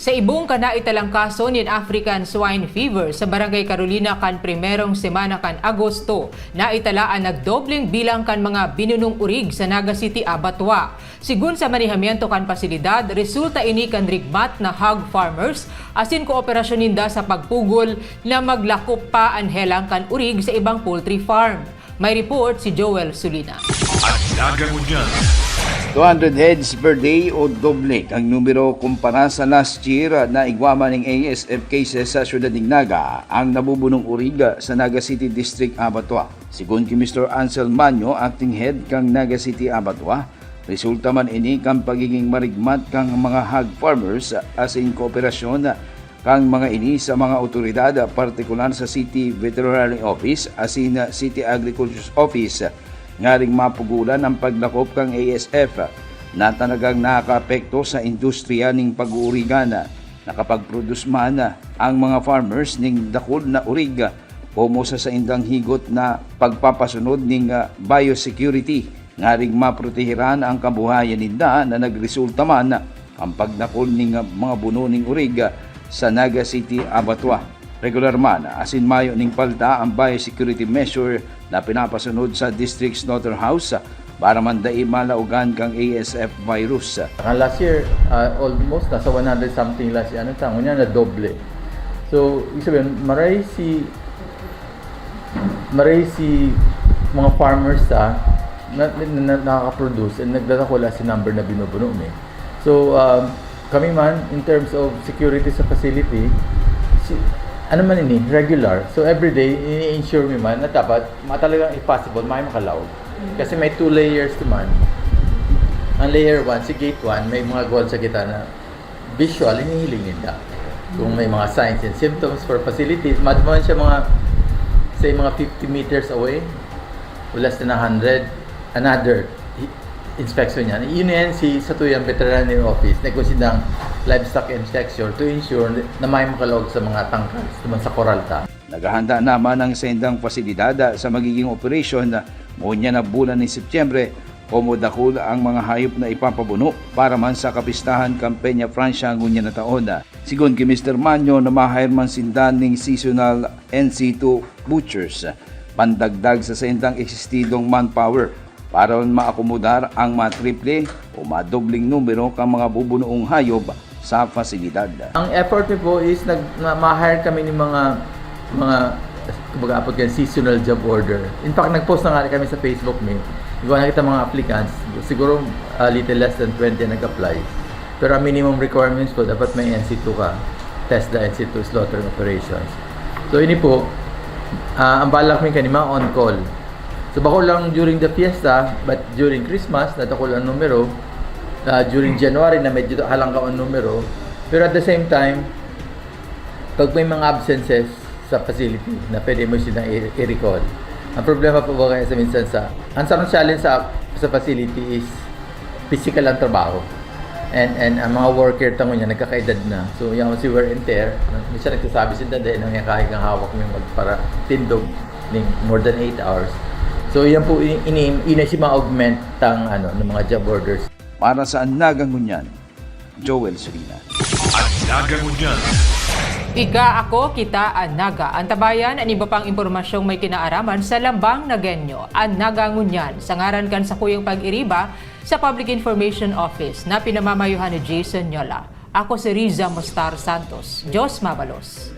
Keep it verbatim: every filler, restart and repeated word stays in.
Sa ibong kan naitalang kaso nin African Swine Fever sa Barangay Carolina kan primerong semana kan Agosto, naitala an nagdobleng bilang kan mga binunong urig sa Naga City Abattoir. Sigun sa manehamiento kan pasilidad, resulta ini kan rigmat na hog farmers asin kooperasyon ninda sa pagpugol na maglakop pa an helang kan urig sa ibang poultry farm. May report si Joel Sulina. At nagangunyan. Two hundred heads per day o doble ang numero kumpara sa last year na igwa man ning A S F cases sa siyudad ning Naga ang nabubunong urig sa Naga City District Abattoir. Sigun ki Mister Ansel Manyo, acting head kan Naga City Abattoir, resulta man ini kan pagiging marigmat kan mga hog farmers asin kooperasyon kan mga ini sa mga otoridad, partikular sa City Veterinary Office asin City Agriculture's Office, ngaring mapugulan ang paglakop kan A S F na talagang nakakaapekto sa industriya ning pag-uurigan. Nakapag-produce man ang mga farmers ning dakul na urig komo sa saindang higot na pagpapasunod ning, ah, biosecurity, ngaring maprotehiran ang kabuhayan ninda na nagresulta man ang pagdakul ning mga buno ning urig sa Naga City Abattoir. Regular man asin mayo ning palta ang biosecurity measure na pinapasunod sa District Slaughterhouse para man dai malaogan kan A S F virus. Ang last year, ah, almost nasa one hundred something lang si ano, ta, ngunyan na doble. So, ibig sabihin, maray si, maray si mga farmers ta, na, na, na, nakaka-produce and nagdadakula si number na binubuno mi. So, um, kami man, in terms of security sa facility, si, ano man ini, regular. So, every day, ini-ensure mi man na dapat ma-, talagang if possible, may makalaog. Kasi may two layers naman. Ang layer one, si gate one, may mga goal sa kita na visual, hinihiling ninda. Kung may mga signs and symptoms for facilities, madman siya mga, say, mga fifty meters away, o less than one hundred, another i-, inspection niya. Yun yan, si sa tuyang veterinary office, nagkon sindang livestock inspection to ensure na may makalaog sa mga tangkals, naman sa koral ta. Naghahanda naman ang saindang pasilidad sa magiging operasyon ngunyan na bulan nin Setyembre, komo dakul ang mga hayop na ipapabuno para man sa kapistahan kan Peña Francia ngunyan na taon. Sigon ki Mister Manyo na ma-hire man sinda ning seasonal N C two butchers, pandagdag sa saindang eksistidong manpower para maakomodar ang matriple o madobling numero kan mga bubunoong hayop sa pasilidad. Ang effort mi po is nag-, na, ma-hire kami ng mga, mga, kumbaga, apod kan seasonal job order. In fact, nag-post na nga kami sa Facebook mi. Igwa na kita mga applicants, siguro, ah, little less than twenty ang nag-apply. Pero ang minimum requirements po, dapat may N C two ka, TESDA N C two slaughtering operations. So, ini po, ah, ang balak mi kanima on call. So, bako lang during the fiesta, but during Christmas, nadakul ang numero. Ah, during January na medyo halangka ang numero. Pero at the same time, pag may mga absences sa facility na pwede mo silang i-, i-recall. Ang problema po ba kaya sa minsan sa, ang sarong challenge sa, sa facility is physical ang trabaho. And, and ang mga worker tango niya, nagkakaedad na. So, yung si wear and tear, minsan nagsasabi sila dahil nangyakahig ang hawak mo yung magpara tindog ning more than eight hours. So, yan po, ini, ini, ini si ma-augment tang, ano, ng mga job orders. Para sa Naga Ngunyan, Joel Serina. At Naga Ngunyan. Ika, ako, kita, an Naga. Antabayan an iba pang impormasyong may kinaaraman sa Lambang Nagenyo, an Naga Ngunyan, sa ngaran kan sakuyang pag-iriba sa Public Information Office na pinamamayohan ni Jason Nyola. Ako si Riza Mostar Santos. Diyos mabalos.